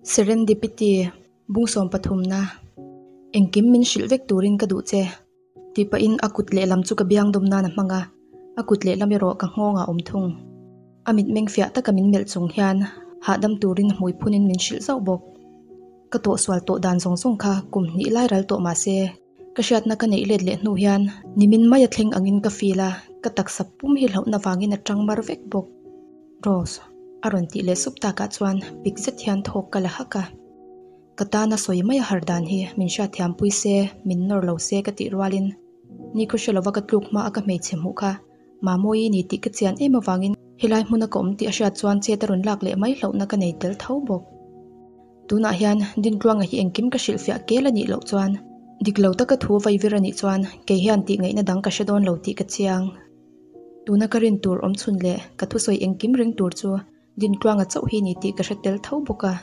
Serendipity, Bung sawm pathumna, Engkim min hrilh vek turin ka duh che, tih pahin a kut lehlam chu ka biang dawm nan a hmang a, a kut lehlam erawh ka nghawngah a awm thung. A mitmeng fiah taka min melh chung hian hahdam turin hmui phunin min hrilh zauh bawk. Ka tawhsual tawh dan zawng zawng kha kum hnih lai ral tawh mahse, Ka hriatna ka neih let leh hnu hian nimin mai a thleng angin ka feel a, ka taksa pum hi hlauhna vangin a tang mar vek bawk. Rose, a rawn tih leh sup takah chuan pik zet hian thawk ka la hak a. Ka tana sawi mai a har dan hi min hriatthiampui se, min nawr lo se ka tih rualin ni khaw hre lova ka tluk hma a ka hmeichhe hmuh kha Mamawii ni tih ka chian em avangin helai hmuna ka awm tih a hriat chuan chet a rawn lak leh mai hlauhna ka nei tel tho bawk. Tunah hian Dintluanga hi engkim ka hrilhfiah kel a nih loh chuan dik lo taka thu vai vir a nih chuan kei hian tih ngaihna dang ka hre dawn lo tih ka chiang. Tuna ka rin tur awm chhun leh ka thusawi engkim ring tur chu Dintluanga chauh hi ni tih ka hre tel tho bawk a.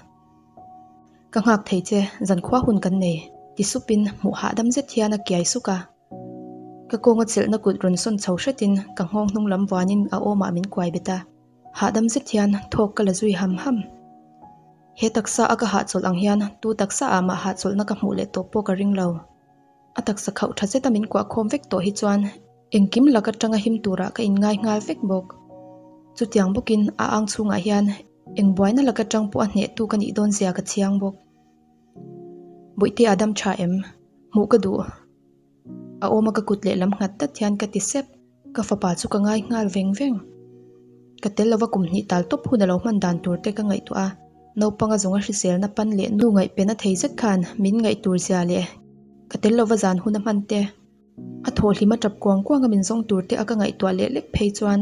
Ka nghak thei che, zankhua hun kan nei, ti supin hmuh hahdam zet hian a kiai suk a. Ka kawnga chelhna kut rawn sawn chho hretin ka nghawng hnung lam vuanin a awmah min kuai bet a. Hahdam zet hian thawk ka la zui ham ham. He taksa a ka hahchawlh ang hian tu taksa ah mah hahchawlhna ka hmuh leh tawh pawh ka ring lo. A taksa khauh tha zeta min kuah khawm vek tawh hi chuan engkim lak atanga him turah ka inngai nghal vek bawk. Chutiang bawkin a ang chhungah hian eng buaina lak atang pawh a hnehtu ka nih dawn zia ka chiang bawk. Bawihte a dam tha em? Hmuh ka duh. A awma ka kut lehlam nghat dat hian ka ti sep. Ka fapa chu ka ngai nghal veng veng. Ka tel lova kum hnih tal tawp hun a lo hman dan tur te ka ngaihtuah a, naupanga zawnga hriselna pan leh nu ngaihpen a thei zet khan min ngaih tur zia leh ka tel lova zan hun a hman te, a thawhhlim a tap kuang kuang a min zawng tur te a ka ngaihtuah leh lek phei chuan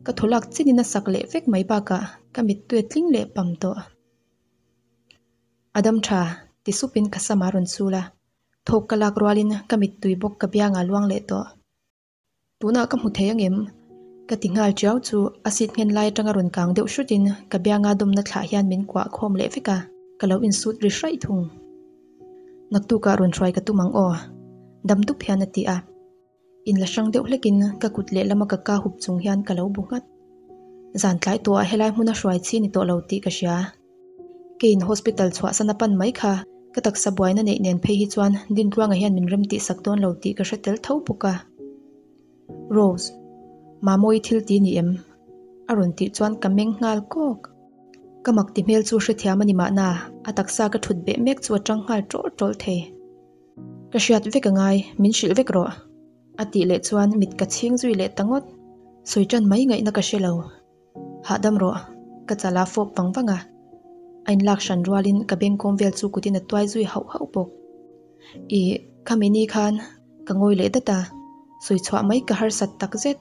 ka thaw lak chin in a sak leh vek mai bakah ka mittui a tling leh pam tawh. A dam tha, ti supin ka sam a rawn chul a, thawk ka lak rualin ka mittui bawk ka biangah a luang leh tawh. Tunah ka hmu thei angem? Ka ti nghal chiau chu a seat nghen lai atanga rawn kang deuh hrutin ka bianga dawmna thlah hian min kuah khawm leh vek a, ka lo insut ri hraih thung. Naktukah rawn hruai ka tum ang aw, dam dup hian a ti a. Inla hrang deuh hlekin ka kut lehlama ka ka hup chung hian ka lo bu nghat. Zan tlai tawhah helai hmuna hruai chi ni tawh lo tih ka hria. Keiin hospital chhuahsan a pan mai kha, ka taksa buaina neih nen phei hi chuan Dintluanga hian min rem tihsak dawn lo tih ka hre tel tho bawk a. Rose, Mamawii thil ti ni em? A rawn tih chuan ka meng nghal kawk. Ka mak ti hmel chu hrethiam a ni mahna, a taksa ka thut beh mek chu a tang nghal tawlh tawlh thei. Ka hriat vek a ngai, min hrilh vek rawh. A tih leh chuan mit ka chhing zui leh ta ngawt. Sawi tan mai ngaihna ka hre lo. Hahdam rawh, ka chala fawp vang vang a. A inlak hran rualin ka bengkawm vel chu kutin a tuai zui hauh hauh bawk. Ih, khami ni khan ka ngawi leh dat a, sawi chhuah mai ka harsat tak zet.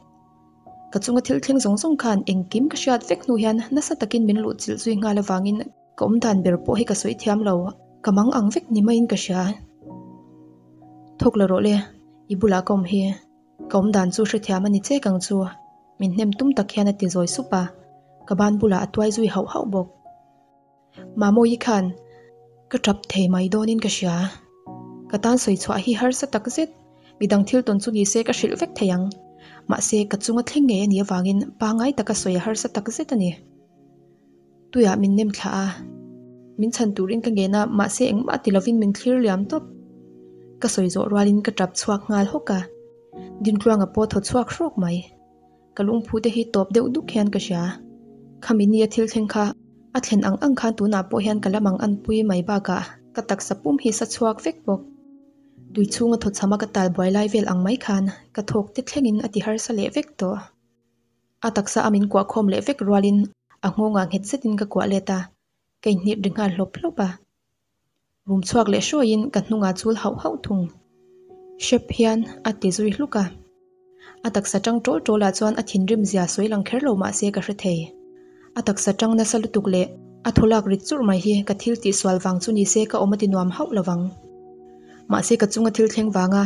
Ka chunga thil thleng zawng zawng khan engkim ka hriat vek hnu hian nasa takin min luhchilh zui nghal avangin ka awmdan ber pawh hi ka sawi thiam lo, ka mang ang vek ni maiin ka hria. Thawk la rawh le, i bulah ka awm hi. Ka awmdan chu hrethiam a ni chek ang chu, min hnem tum tak hian a ti zawi sup a, ka ban bulah a tuai zui hauh hauh bawk. Mamawii khan ka tap thei mai dawnin ka hria. Ka tan sawi chhuah hi harsa tak zet, midang thil tawn chu ni se ka hrilh vek thei ang. Mahse, ka chunga thleng ngei a nih avangin pangngai taka sawi a harsa tak zet a ni. Tuiah min nem thlah a, min chhan turin ka ngen a, mahse engmah ti lovin min thlir liam tawp. Ka sawi zawh rualin ka tap chhuak nghal hawk a, Dintluanga pawh thaw chhuak hrawk mai. Ka lungphu te hi tawp deuh duk hian ka hria. Khami nia thil thleng kha a thlen ang ang khan tunah pawh hian ka lam ang anpui mai bakah ka taksa pum hi sa chhuak vek bawk. Tui chhunga thaw chhama ka tal buai lai vel ang mai khan ka thawk te thlengin a ti harsa leh vek tawh. A taksa a min kuah khawm leh vek rualin a nghawngah nghet zetin ka kuah let a, ka inhnip ri nghal hlawp hlawp a. Rum chhuak leh hruaiin ka hnungah chul hauh hauh thung. Hrep hian a ti zui hluk a. A taksa tang tawl tawlah chuan a thinrim zia sawi lang kher lo mah se ka hre thei. A taksa tang nasa lutuk leh a thaw lak rit churh mai hi ka thil tihsual vang chu ni se ka awm a ti nuam hauh lovang. Mahse ka chunga thil thleng vanga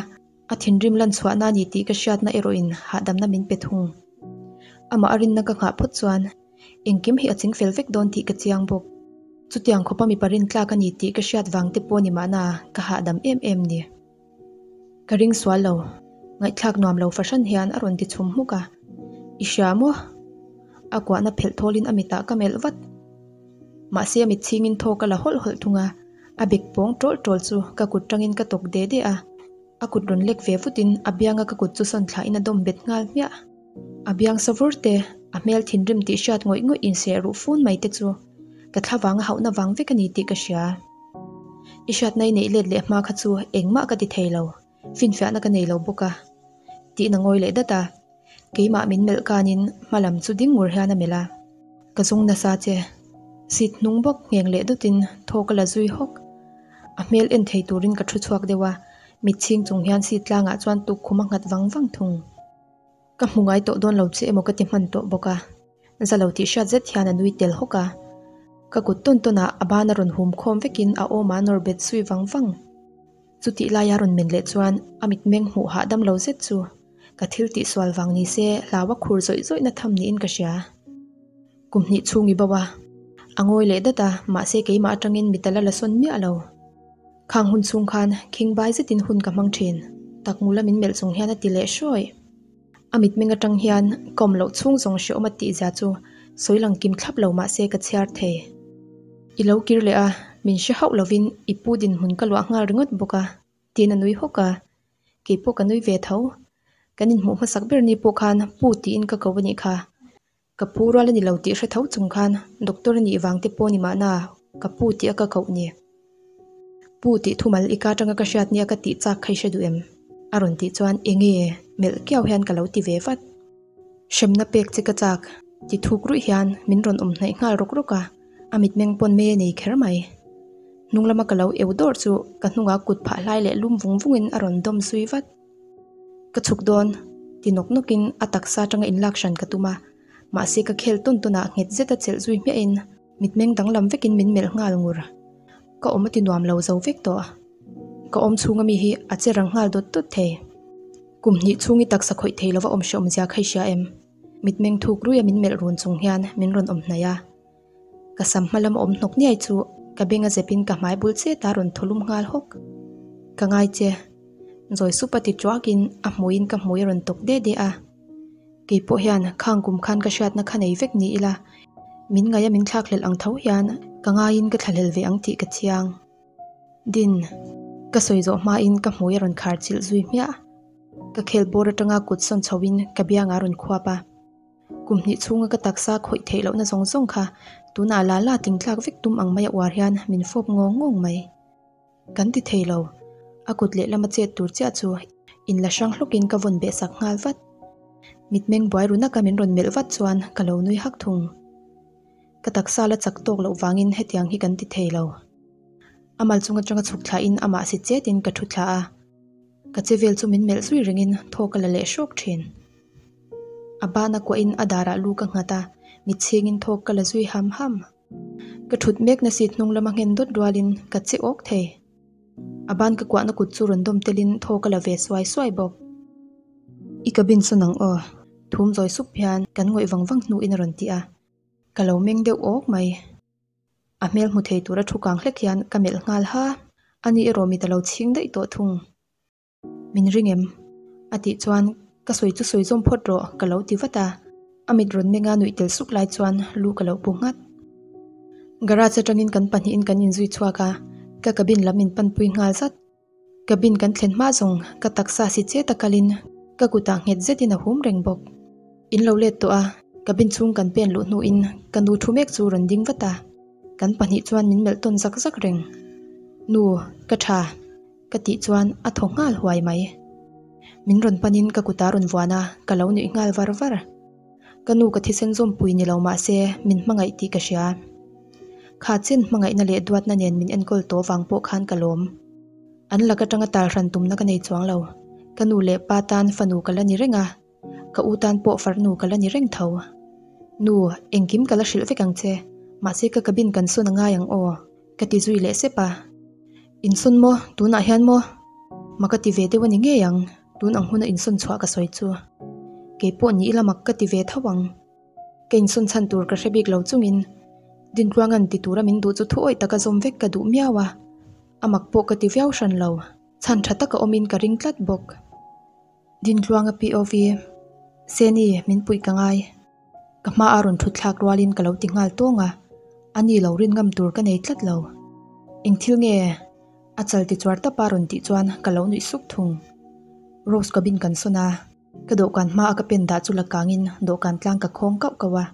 A thinrim lan chhuahna a ni tih ka hriatna erawhin hahdamna min pe thung. Amah a rinna ka nghah phawt chuan engkim hi a ching fel vek dawn tih ka chiang bawk. Chutiang khawpa mipa rin tlak a ni tih ka hriat vang te pawh ni mahna ka hahdam em em ni. Ka ring sual lo, ngaihthlak nuam lo fahran hian a rawn ti chhum hmuk a. I hria maw? A kuahna phelh thawlin a mitah ka melh vat. Mahse a mit chhingin thawk a la hawlh hawlh thung a, a bek pawng tawlh tawlh chu ka kut tangin ka tawk de de a. A kut rawn lek ve vutin a bianga ka kut chu sawn thlahin a dawm bet nghal hmiah. A biang savur te, a hmel thinrim tih hriat ngawih ngawih inseh ruh fun mai te chu ka thla vanga hauhna vang vek a ni tih ka hria. I hriatna i neih let leh hma kha chu engmah ka ti thei lo, finfiahna ka nei lo bawk a, tiin a ngawi leh dat a. Keimah min melh kanin hma lam chu ding ngur hian a melh a, Ka zung nasa che. Seat hnung bawk ngheng leh dawtin thaw ka la zui hawk. A hmel en thei turin ka thu chhuak deuh a, mit chhing chung hian seat tlangah chuan tukkhum a nghat vang vang thung. Ka hmu ngai tawh dawn lo che emaw ka ti hman tawh bawk a, za lo tih hriat zet hian a nui tel hawk a. Ka kut tawn tawn ah a ban a rawn hum khawm vekin a awm ah nawr bet zui vang vang. Chutih laia rawn men leh chuan a mitmeng hmuh hahdam lo zet chu ka thil tih sual vang ni se hlau a khur zawih zawih na tham niin ka hria. Kum hnih chhung i bo a, a ngawi leh dat a, mahse keimah atangin mi tala la sawn miah lo. Khang hun chhung khan khing bai zetin hun ka hmang thin, tak ngula min melh chung hian a ti leh hrawih. A mitmeng atang hian ka awm loh chhung zawng hreawm a tihzia chu sawi lang kim thlap lo mahse ka chhiar thei. I lo kir leh a, min hre hauh lovin i pu dinhmun ka luah nghal ringawt bawk a, tiin a nui hawk a. Kei pawh ka nui ve tho. Kan inhmuh hmasak ber ni pawh khan pu tiin ka ko a nih kha. Ka pu rual a ni lo tih hre tho chung khan doctor a nih vang te pawh ni mahna ka pu tih a ka koh ni. Pu tih thumal i ka atanga ka hriat nia ka tih chak kha i hre duh em? A rawn tih chuan enge melh kiau hian ka lo ti ve vat. Hremna pek che ka chak ti thuk ruih hian min rawn awm hnaih nghal rawk rawk a, a mitmeng pawn mei a nei kher mai. Hnung lama ka lo eu dawr chu ka hnungah kut phah hlai leh lum vung vungin a rawn dawm zui vat. Ka chhuk dawn, ti nawk nawkin a taksa atanga inlak hran ka tum a, mahse ka khel tawn tawnah nghet zeta chelh zui hmiahin mitmeng danglam vekin min melh nghal ngur. Ka awm a ti nuam lo zo vek tawh. Ka awm chhunga mi hi a che rang nghal dawt dawt thei. Kum hnih chhungi taksa khawih thei lova awm hreawm zia kha i hria em? Mitmeng thuk ruia min melh run chung hian min rawn awm hnaih a. Ka sam hma lam awm hnawk niai chu ka beng a zepin ka hmai bul chet a rawn thaw lum nghal hawk. Ka ngai che. Zawi sup a ti tuakin a hmuiin ka hmui a rawn tawk de de a. Kei pawh hian khang kum khan ka hriatna kha nei vek ni ila, min ngaih a min thlak hlelh ang tho hian ka ngaiin ka thlahlel ve ang tih ka chiang. Din. Ka sawi zawh hmain ka hmui a rawn khar chilh zui hmiah. Ka khel bawr atanga kut sawn chhoin ka biangah a rawn khuap a. Kum hnih chhunga ka taksa khawih theih lohna zawng zawng kha tunah la la tling tlak vek tum ang maia uar hian min fawp ngawng ngawng mai. Kan ti thei lo. A kut lehlam a chet tur chiah chu in la hrang hlawkin ka vawn beh sak nghal vat. Mitmeng buai ru naka min rawn melh vat chuan ka lo nui hak thung. Ka taksa la chak tawk loh vangin hetiang hi kan ti thei lo. A mal chung atanga chhuk thlahin amah si chetin ka thu thla a. Ka che vel chu min melh zui rengin thaw ka la leh hrawk thin. A bana kuahin a darah lu ka nghat a, mitchhingin thawk ka la zui ham ham. Ka thut mekna seat hnung lama nghen dawt rualin ka che awk thei. A ban ka kuahna kut chu rawn dawm telin thaw ka la ve suai suai bawk. I cabin sawn ang aw, thum zawi sup hian kan ngawih vang vang hnuin a rawn ti a, ka lo meng deuh awk mai. A hmel hmu thei tura thu kang hlek hian ka melh nghal ha, ani erawh mit a lo chhing daih tawh thung. Min ring em? A tih chuan ka sawi chu sawi zawm phawt rawh ka lo ti vat a, a mit rawn menga nuih tel suk lai chuan lu ka lo bu nghat. Garage atangin kan pahnihin kan inzui chhuak a, ka cabin lam in panpui nghal zat. Cabin kan thlen hma zawng ka taksa si chet a kalin ka kutah nghet zetin a hum reng bawk. In lo let tawh a, cabin chhung kan pen luh hnuin ka nu thu mek chu rawn ding vat a, kan pahnih chuan min melh tawn zak zak reng. Nu, ka tha. Ka tih chuan a thaw nghal huai mai. Min rawn panin ka kut a rawn vuan a, ka lo nuih nghal var var. Ka nu ka thisen zawmpui ni lo mah se min hmangaih tih ka hria. Kha chen hmangaihna leh duatna nen min enkawl tawh vang pawh khan ka lawm. An lak atanga tal hran tumna ka nei chuang lo. Ka nu leh pa tan fanu ka la ni reng a, ka u tan pawh farnu ka la ni reng tho. Nu, engkim ka la hrilh vek ang che, mahse ka cabin kan sawn a ngai ang aw, ka ti zui leh sep a. Insawn maw? Tunah hian maw? Ma ka ti ve deuh a ni ngei ang, tun ang huna insawn chhuah ka sawi chu. Kei pawh ni ila mak ka ti ve tho ang. Ka insawn chhan tur ka hre bik lo chungin Dintluanga'n ti tura min duh chu thu awih taka zawm vek ka duh miau a, a mak pawh ka ti viau hran lo, chhan tha taka awmin ka ring tlat bawk. Dintluanga POV, Seni, min puih ka ngai. Ka hma a rawn thut thlak rualin ka lo ti nghal tawng a. Ani lo rin ngam tur ka nei tlat lo. Eng thil nge? A chal ti chuar tapa rawn tih chuan ka lo nuih suk thung. Rose cabin kan sawn a, ka dawhkan hma a ka pen dah chu la kangin dawhkan tlang ka khawng kauh kauh a.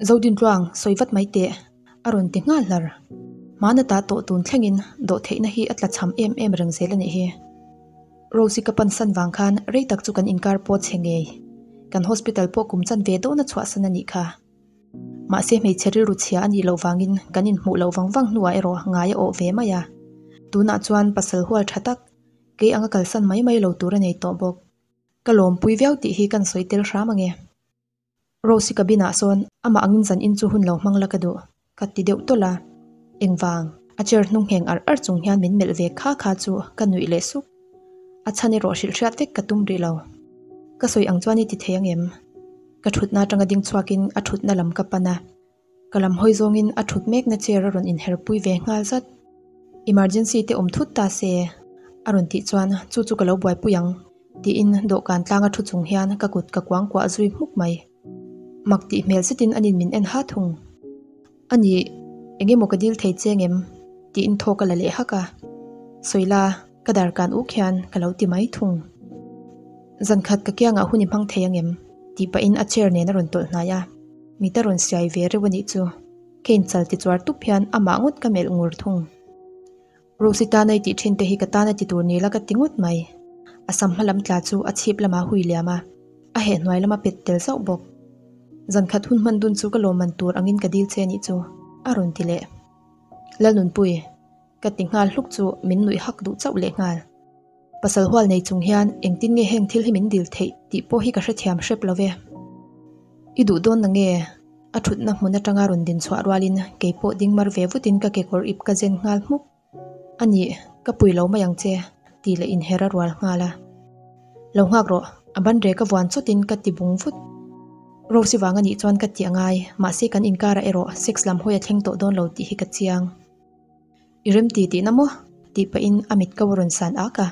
Zodintluang, sawi vat mai teh, a rawn ti nghal hlar. Hmana ta tawh tun thlengin dawhtheihna hi a tla cham em em reng zel a nih hi. Rose-i ka pansan vang khan rei tak chu kan inkar pawh chhe ngei. Kan hospital pawh kum chan ve dawna chhuahsan a nih kha. Mahse hmeichhe rilru chhia a nih loh vangin kan inhmuh loh vang vang hnuah erawh ngai a awh ve mai a. Tunah chuan pasal hual tha tak, kei anga kalsan mai mai lo tur a nei tawh bawk. Ka lawmpui viau tih hi kan sawi tel hram ange. Rose-i cabin ah sawn amah angin zan in chu hun lo hmang la ka duh, ka ti deuh tawlh a. Engvang? A chair hnung ngheng arh arh chung hian min melh ve kha kha chu ka nuih leh sup. A chhan erawh hrilh hriat vek ka tum rih lo. Ka sawi ang chuan i ti thei angem? Ka thutna atanga ding chhuakin a thutna lam ka pan a. Ka lam hawi zawngin a thut mekna chair a rawn inherpui ve nghal zat. Emergency te awm thut ta se a rawn tih chuan chu chu ka lo buaipui ang tiin dawhkan tlanga thu chung hian ka kut ka kuangkuah zui hmuk mai. Mak tih hmel zetin anin min en ha thung. A nih, eng emaw ka dil thei che ngem? tiin thaw ka la leh hak a. Sawi la, ka dar kan uk hian ka lo ti mai thung. Zan khat ka kiangah hun i hmang thei angem? tih pahin a chair nen a rawn tawlh hnai a. Mit a rawn siai ve reuh a nih chu. Ka inchal ti chuar tup hian amah ngawt ka melh ngur thung. Rose-i tana i tih thin te hi ka tana ti tur ni la ka ti ngawt mai. A sam hma lam tla chu a chhip lamah hui liam a, a heh hnuai lama pet tel zauh bawk. Zan khat hun hman dun chu ka lawmman tur angin ka dil che nih chu, a rawn ti leh. Lalnunpui, ka ti nghal hluk chu min nuih hak duh chauh leh nghal. Pasal hual nei chung hian engtin nge heng thil hi min dil theih tih pawh hi ka hrethiam hrep lo ve. I duh dawn na nge? A thutna hmun atanga rawn din chhuah rualin kei pawh ding mar ve vutin ka kekawr ip ka zen nghal hmuk. A nih, ka pui lo mai ang che, tih leh inher a rual nghal a. Lo nghak rawh, a ban rek a vuan chawtin ka ti bung vut. Rose-i vang a nih chuan ka ti a ngai, mahse kan inkarah erawh sex lam hawi a thleng tawh dawn lo tih hi ka chiang. I rem ti tihna maw? tih pahin a mit ko a rawn san ak a.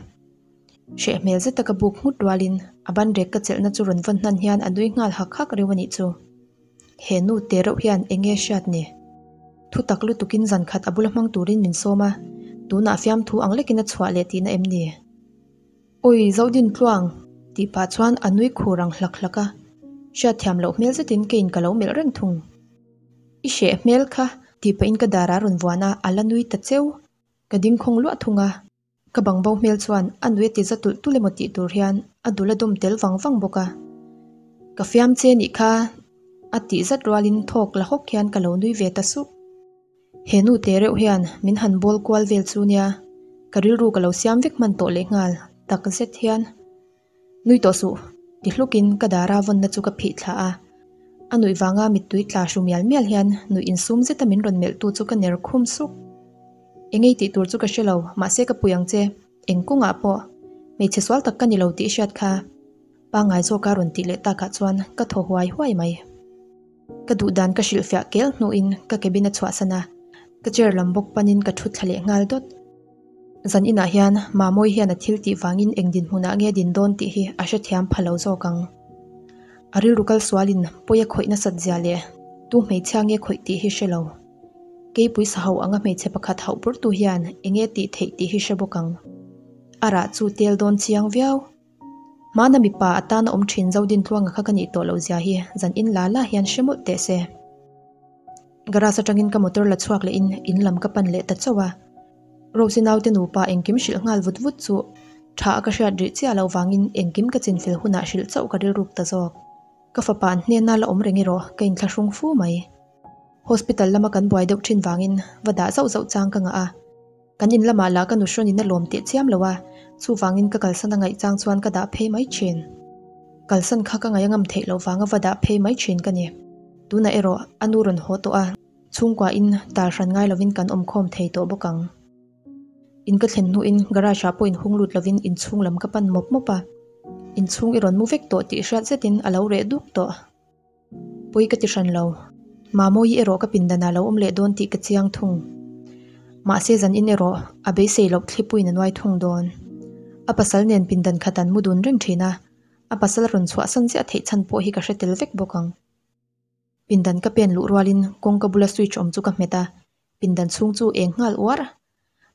Hreh hmel zeta ka buk nghut rualin a ban rek ka chelhna chu rawn vawn hnan hian a nui nghal hak hak reuh a nih chu. He nu te reuh hian eng nge hriat ni? Thu tak lutukin zan khat a bula hmang turin min sawm a, tunah fiamthu ang lekin a chhuah leh tihna em ni? Awi Zodin tluang! tih pah chuan a nui khur ang hlak hlak a, hriatthiam loh hmel zetin keiin ka lo melh reng thung. I hreh hmel kha tih pahin ka darah a rawn vuan a, a la nui ta cheu. Ka ding khawng luah thung a, ka bang bo hmel chuan a nui a ti za tulh tulh emaw tih tur hian a dul a dawm tel vang vang bawk a. Ka fiam che nih kha a tih zat rualin thawk la hawk hian ka lo nui ve ta sup. He nu te reuh hian min han bawl kual vel chu nia, ka rilru ka lo siam vek hman tawh leh nghal tak zet hian. Nui tawh suh, ti hlukin ka dara vawnna chu ka phih thla a. A nuih vanga mittui tla hru mial mial hian nuih insum zeta min rawn melhtu chu ka ner khum suk. Engei tih tur chu ka hre lo, mahse ka pui ang che, eng kawngah pawh hmeichhe sual tak ka ni lo tih i hriat kha. Pangngai zawka rawn tih leh takah chuan ka thaw huai huai mai. Ka duh dan ka hrilhfiah kel hnuin ka cabin a chhuahsan a, ka chair lam bawk panin ka thu thla leh nghal dawt. Zan inah hian Mamawi hian a thil tih vangin eng dinhmunah nge din dawn tih hi a hrethiam pha lo zawk ang. A rilru kal sualin pawi a khawih nasat zia leh tu hmeichhia nge khawih tih hi hre lo. Keipui sa hauh anga hmeichhe pakhat hauh burtu hian enge tih theih tih hi hre bawk ang. A rah chu tel dawn chiang viau. Hmana mipa atana awm thin Zodintluanga kha ka nih tawh loh zia hi zan in la la hian hre mawlh teh se. Garage atangin ka motor la chhuak lehin in lam ka pan leh ta chauh a. Rose-i naute nupa engkim hrilh nghal vut vut chu tha a ka hriat rih chiah loh vangin engkim ka chinfel hunah hrilh chauh ka rilruk ta zawk. Ka fapa an hnena la awm reng erawh ka inthlahrung fu mai. Hospital lama kan buai deuh thin vangin va dah zauh zauh chang ka ngah a. Kan in lamah lah ka nuhrawn in a lawm teh chiam lo a, chuvangin ka kalsan a ngaih chang chuan ka dah phei mai thin. Kalsan kha ka ngaih a ngam theih loh vanga va dah phei mai thin ka ni. Tunah erawh a nu rawn haw tawh a, chhungkua in tar hran ngai lovin kan awm khawm thei tawh bawk ang. In ka thlen hnuin garage ah pawh in hung lut lovin inchhung lam ka pan mawp mawp a, inchhung i rawn mu vek tawh tih hriat zetin a lo reh duk tawh. Pawi ka ti hran lo. Mamawi erawh ka pindan ah lo awm leh dawn tih ka chiang thung. Mahse zan in erawh a beisei loh thlipuiin a nuai thung dawn. A pasal nen pindan khat an mu dun reng thin a, a pasal rawn chhuahsan chiah theih chhan pawh hi ka hre tel vek bawk ang. Pindan ka pen luh rualin kawngka bula switch awm chu ka hmet a, pindan chhung chu eng nghal uar.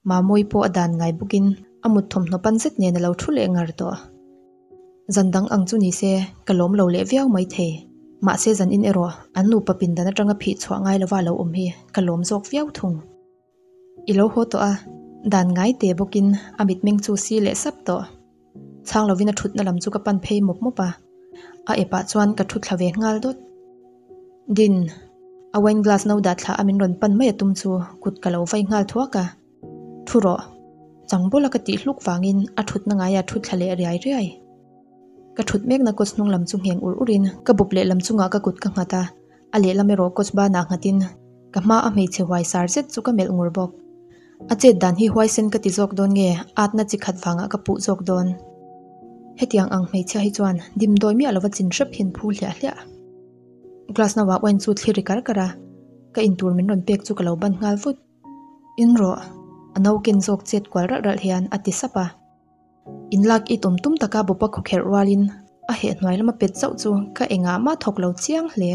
Mamawii pawh a dan ngai bawkin a mut thawmhnaw pan zet nen a lo thu leh ngar tawh. Zan dang ang chu ni se ka lawm lo leh viau mai thei. Mahse zan in erawh an nupa pindan atanga phih chhuah ngai lova lo awm hi ka lawm zawk viau thung. I lo haw tawh a, dan ngai te bawkin a mitmeng chu si leh sap tawh. Chhang lovin a thutna lam chu ka pan phei mawp mawp a, a epah chuan ka thu thla ve nghal dawt. Din, a wine glass no dah thla a min rawn pan mai a tum chu kut ka lo vai nghal thuak a. Thu rawh, chang bawla ka tih hluk vangin a thutna ngaia thu thla leh riai riai. Ka thut mekna coach hnung lam chu ngheng ur urin ka bawp lehlam chungah ka kut ka nghat a, a lehlam erawh coach banah nghatin ka hma a hmeichhe huai sar zet chu ka melh ngur bawk. A chet dan hi huaisen ka ti zawk dawn nge atna chi khat vangah ka puh zawk dawn? Hetiang ang hmeichhia hi chuan dimdawi miah lova chin hrep hian phu hliah hliah. Glass no ah wine chu thli ri kar kar a, ka intur min rawn pek chu ka lo ban nghal vut. In rawh, a no ken zawk chet kual ralh ralh hian a ti sap a. In lak i tum tum taka bawpa khawkherh rualin a heh hnuai lama pet zauh chu ka engah mah thawk lo chiang hle.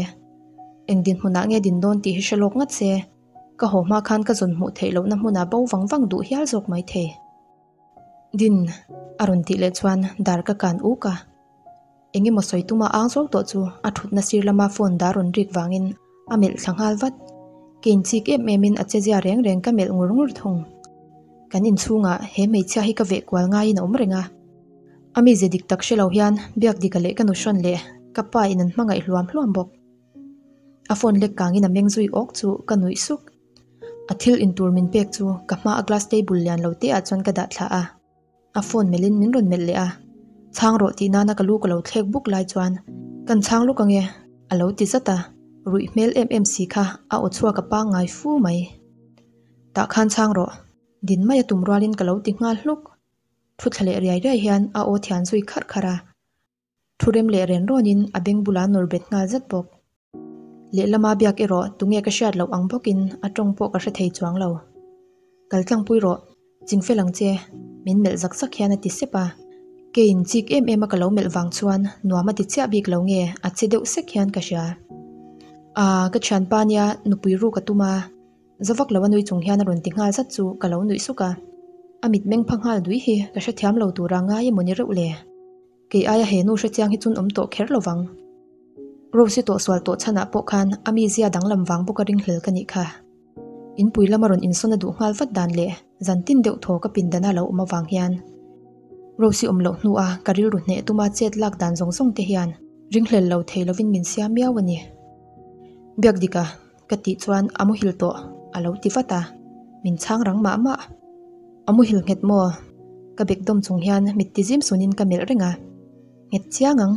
Eng dinhmunah nge din dawn tih hi hre lawk ngat se, ka haw hma khan ka zawn hmuh theih lohna hmunah bo vang vang duh hial zawk mai thei. Din, a rawn tih leh chuan dar ka kan uk a. Eng emaw sawi tuma ang zawk tawh chu a thutna sir lama phone dar rawn rik vangin a melh thla nghal vat. Ke inchik em em in a che zia reng reng ka melh ngur ngur thung. Kan inchhungah he hmeichhia hi ka veh kual ngaiin a awm reng a. A mize dik tak hre lo hian biak dika leh ka nu hrawn leh ka pa in an hmangaih hluam hluam bawk. A phone lek kangin a meng zui awk chu ka nuih suk. A thil intur min pek chu ka hma a glass table lian lo te ah chuan ka dah thla a. A phone melhin min rawn melh leh a, Chhang rawh tih nana ka lu ka lo thlek buk lai chuan kan chhang luk ange a lo ti zat a, ruih hmel em em si kha a aw chhuak a pangngai fu mai. Tah khan chhang rawh, din mai a tum rualin ka lo ti nghal hluk. Thu thla leh riai riai hian a aw thian zui kharh kharh a. Thu rem leh ren rawnin a beng bulah nawr bet nghal zat bawk. Lehlama biak erawh tunge ka hriat loh ang bawkin a tawng pawh ka hre thei chuang lo. Kal tlangpui rawh, chingfel ang che, min melh zak zak hian a ti sep a. Keiin chik em em a ka lo melh vang chuan nuam a ti chiah bik lo nge a che deuh sek hian ka hria. Aa, ka thianpa nia nupui ru ka tum a, Za vak lo a nui chung hian a rawn ti nghal zat chu ka lo nuih suk a. A mit meng pha nghal dui hi ka hrethiam lo tura ngai emaw ni reuh le. Kei aia he nu hrechiang hi chun awm tawh kher lo vang. Rose-i tawh sual tawh chhanah pawh khan a mizia danglam vang bawk a ringhlel ka nih kha. Inpui lama rawn insawn a duh nghal vat dan leh zan tin deuh thaw ka pindana lo awm avang hian Rose-i awm loh hnua ka rilru hneh tuma chet lak dan zawng zawng te hian ringhlel lo thei lovin min siam miau a ni. Biak dika. Ka tih chuan a muhil tawh a lo ti vat a, min chhang rang mah mah. A muhil nghet maw? Ka bek dawm chung hian mit ti zim sunin ka melh reng a, Nghet chiang ang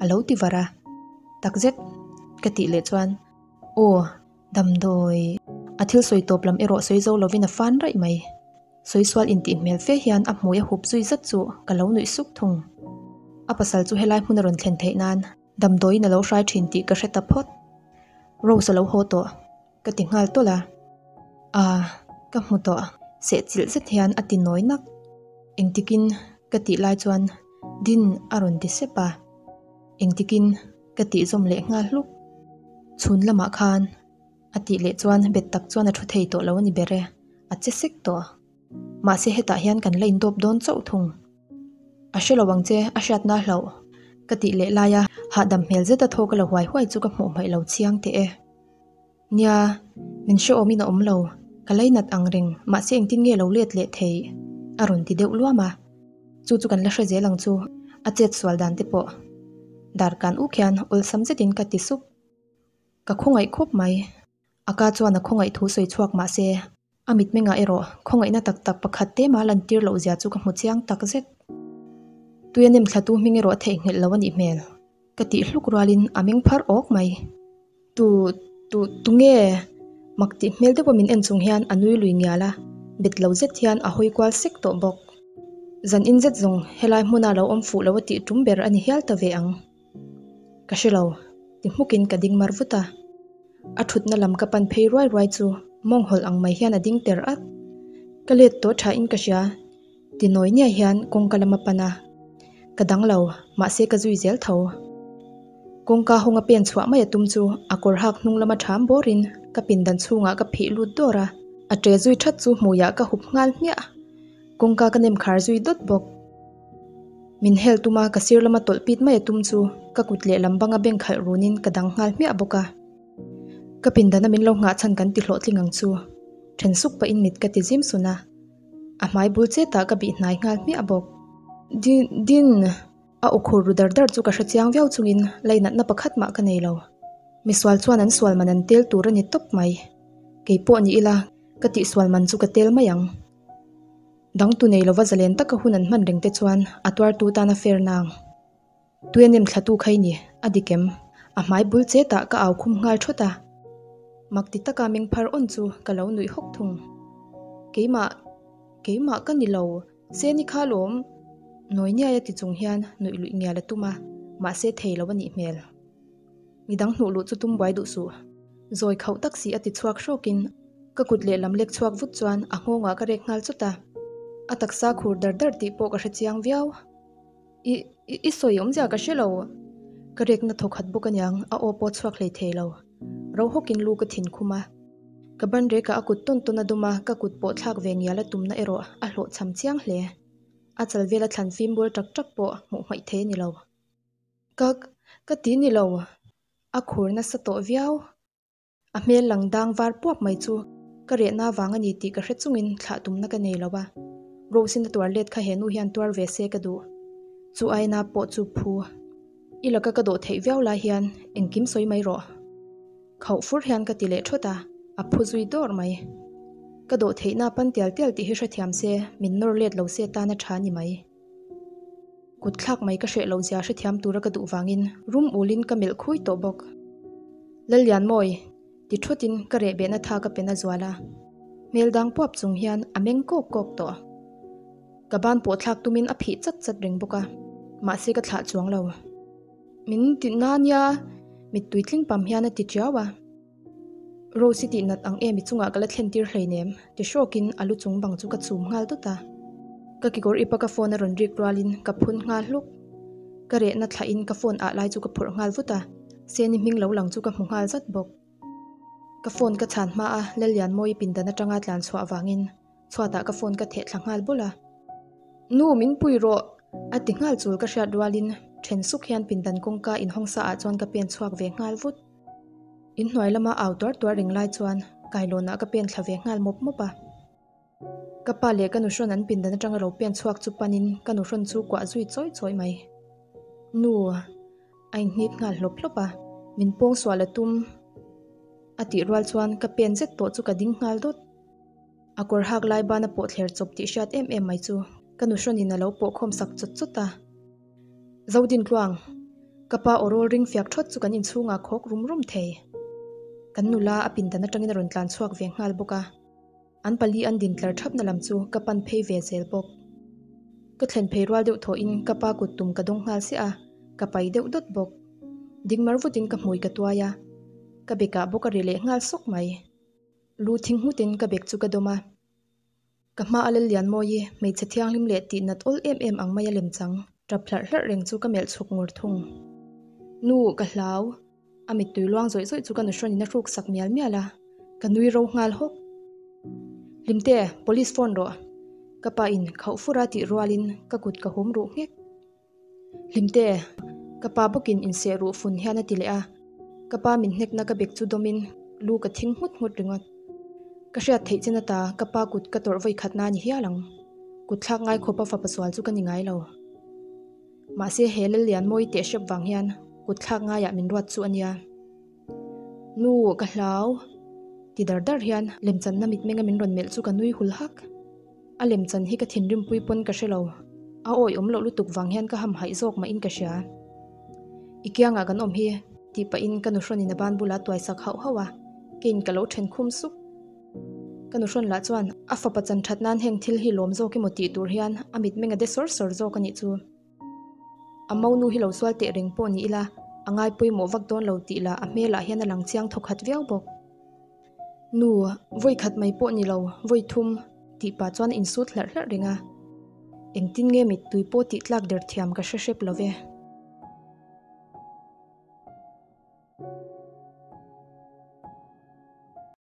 a lo ti var a. Takzet ka tih leh chuan Aw, damdawi a thil sawi tawp lam erawh sawi zo lovin a fan raih mai. Sawi sual intih hmel fe hian a hmui a hup zui zat chu ka lo nuih suk thung. A pasal chu helai hmun a rawn thlen theih nan Damdawiin a lo hrai thin tih ka hre ta phawt. Rose a lo haw tawh, ka ti nghal tawlh a. Aa, ka hmu tawh, sehchilh zet hian a ti nawi nak. Engtikin ka tih lai chuan Din a rawn ti sep a. Engtikin ka tih zawm leh nghal hluk. Chhun lamah khan a tih leh chuan bet tak chuan a thu thei tawh lo a ni ber e, a che sek tawh. Mahse hetah hian kan la indawp dawn chauh thung. A hre lo ang che, a hriatna hlauh ka tih leh laia hahdam hmel zeta thaw ka la huai huai chu ka hmuh hmaih lo chiang teh e. Nia, min hrehawmin a awm lo, ka lainat ang reng, mahse engtin nge lo let leh thei? a rawn ti deuh luam a. Chu chu kan la hre zel ang chu, a chet sual dan te pawh. Darkan uk hian awlsam zetin ka ti sup. Ka khawngaih khawp mai. A ka chuan a khawngaih thu sawi chhuak mah se, a mitmengah erawh khawngaihna tak tak pakhat te mah lantir loh zia chu ka hmu chiang tak zet. Tui a nem thlatu hming erawh a theihnghilh lo a nih hmel. Ka tih hluk rualin a meng phar awk mai. Tu, tu, tunge? Mak tih hmel deuha min en chung hian a nui lui ngial a, bet lo zet hian a hawi kual sek tawh bawk. Zan in zet zawng helai hmuna lo awm fuh lo a tih tum ber a ni hial ta ve ang. Ka hre lo, ti hmukin ka ding mar vut a. A thutna lam ka pan phei ruai ruai chu mawng hawlh ang mai hian a ding ter at. Ka let tawh tha in ka hria, ti nawi niai hian kawngka lam a pan a. Ka dang lo, mahse ka zui zel tho. Kawngka hawnga pen chhuah mai a tum chu a kawr hak hnung lama ṭham bawrin ka pindan chhungah ka phih lut dawr a, a ṭe zui ṭhat chu hmuiah ka hup nghal hmiah. Kawngka ka nem khar zui dawt bawk. Min hel tuma ka sir lama tawlh pit mai a tum chu ka kut lehlam banga beng khalh runin ka dang nghal hmiah bawk a. Ka pindana min lo nghah chhan kan ti hlawhtling ang chu. Then suk pahin mit ka ti zim sun a, a hmai bul chetah ka bih hnai nghal hmiah bawk. Din, din! A aw khur ru dar dar chu ka hre chiang viau chungin lainatna pakhat mah ka nei lo. Misual chuan an sual man an tel tur a ni tawp mai. Kei pawh ni ila, ka tihsual man chu ka tel mai ang. Dangtu nei lova zalen taka hun an hman reng te chuan a tuartu tan a fair nang. Tui a nem thlatu kha i ni, a dik em? A hmai bul chetah ka au khum nghal thawt a. Mak ti taka meng phar awn chu ka lo nuih hawk thung. Keimah, keimah ka ni lo, Seni kha lawm nawi niai a ti chung hian nuih luih ngial a tum a, mahse thei lo a nih hmel. Midang hnuh luh chu tum buai duh suh. Zawi khauh tak si a ti chhuak hrawkin ka kut lehlam lek chhuak vut chuan a nghawngah ka rek nghal chawt a. A taksa khur dar dar tih pawh ka hre chiang viau. I, i sawi awmzia ka hre lo. Ka rekna thawk khat bawk aniang, a aw pawh chhuak hlei thei lo. Ro hawkin lu ka thin khum a. Ka ban rekah a kut tawn tawn a dawm a, ka kut pawh thlak ve ngial a tumna erawh a hlawhchham chiang hle. A chal vela thlan fim bul tak tak pawh hmuh hmaih thei a ni lo. Ka, ka ti ni lo. A khur nasa tawh viau. A hmel lang dang var puap mai chu ka rehna vang a ni tih ka hre chungin thlah tumna ka nei lo a, Rose-in a tuar let kha he nu hian tuar ve se ka duh. Chu aina pawh chu phu. I laka ka dawh theih viau lai hian engkim sawi mai rawh. Khauh fur hian ka ti leh thawt a, a phu zui dawr mai. Ka dawh theihna pan tial tial tih hi hrethiam se, min nawr let lo se tan a tha ni mai. Kut thlak mai ka hreh loh zia hrethiam tura ka duh vangin rum ulin ka melh khui tawh bawk. Lallianmawi, ti thutin ka reh behna tha ka pen a zual a. Hmel dang puap chung hian a meng kawk kawk tawh. Ka ban pawh thlak tumin a phih chat chat reng bawk a, mahse ka thlah chuang lo. Min ti na nia, mittui tling pam hian a ti tiau a. Rose i tih nat ang em i chungah ka la thlen tir hleinem ti hrawkin a lu chung bang chu ka chum nghal dawt a. Ka kekawr ipa ka phone a rawn rik rualin ka phun nghal hluk. Ka rehna thlahin ka phone ah lai chu ka phawrh nghal vut a, Seni hming lo lang chu ka hmu nghal zat bawk. Ka phone ka chhan hma a Lallianmawii pindan atanga tlan chhuah vangin Chhuatah ka phone ka theh thla nghal bawlh a. Nu, min pui rawh! A ti nghal chul ka hriat rualin then suk hian pindan kawngka inhawng sa ah chuan ka pen chhuak ve nghal vut. Inhnuai lama au tuar tuar reng lai chuan kailawnah ka pen thla ve nghal mawp mawp a. Ka pa leh ka nuhrawn an pindan atanga ro pen chhuak chu panin ka nuhrawn chu kuah zui chawi chawi mai. Nu, a inhnit nghal hlawp hlawp a, min pawng sual a tum a tih rual chuan ka pen zet tawh chu ka ding nghal dawt. A kawr hak lai ban a pawh thler chawp tih hriat em em mai chu ka nuhrawnin a lo pawh khawm sak chawt chawt a. Zodin tluang, ka pa aw rawl ring fiak thawt chu kan inchhungah khawk rum rum thei. Kan nula a pindan atangin a rawn tlan chhuak ve nghal bawk a. An pali an din tlar thapna lam chu ka pan phei ve zel bawk. Ka thlen phei rual deuh thawhin ka pa kut tum ka dawng nghal siah a, ka pai deuh dawt bawk. Ding mar vutin ka hmui ka tuai a, ka bekah bawk a ri leh nghal sawk mai. Lu thing nghutin ka bek chu ka dawm a. Ka hma a Lallianmawii hmeichhe thianghlim leh tih nat awl em em ang mai a lemchang tap hlarh hlarh reng chu ka melh chhuk ngur thung. Nu, ka hlau. A mittui luang zawih zawih chu ka nuhrawnin a hruk sak mial mial a, ka nui ro nghal hawk. Hlimte, police phone rawh. Ka pa in khauh fur a tih rualin ka kut ka hum ruh nghek. Hlimte, ka pa bawkin inseh ruh fun hian a ti leh a, ka pa min hnekna ka bek chu dawmin lu ka thing nghut nghut ringawt. Ka hriat theih chin ata ka pa kut ka tawrh vawi khatna a ni hial ang. Kut thlak ngai khawpa fapa sual chu ka ni ngai lo. Mahse he Lallianmawii teh hrep vang hian kut thlak ngaiah min ruat chu a nia. Nu, ka hlau! Ti dar dar hian lemchanna mitmenga min rawn melh chu ka nui hul hak. A lemchan hi ka thinrimpui pawn ka hre lo. A awi awm loh lutuk vang hian ka hamhaih zawk mahin ka hria. I kiangah kan awm hi, tih pahin ka nuhrawnin a ban bulah tuai sak hauh hauh a, keiin ka lo then khum sup. Ka nuhrawn lah chuan a fapa chan that nan heng thil hi lawm zawk emaw tih tur hian a mitmeng a de sawr sawr zawk a nih chu. A monu hi lo sual teh reng pawh ni ila, a ngai pawimawh vak dawn lo tih lah a hmelah hian a lang chiang thawkhat viau bawk. Nu, vawi khat mai pawh ni lo, vawi thum, tih pah chuan a insut hlarh hlarh reng a. Engtin nge mittui pawh tih tlak der thiam ka hre hrep lo ve.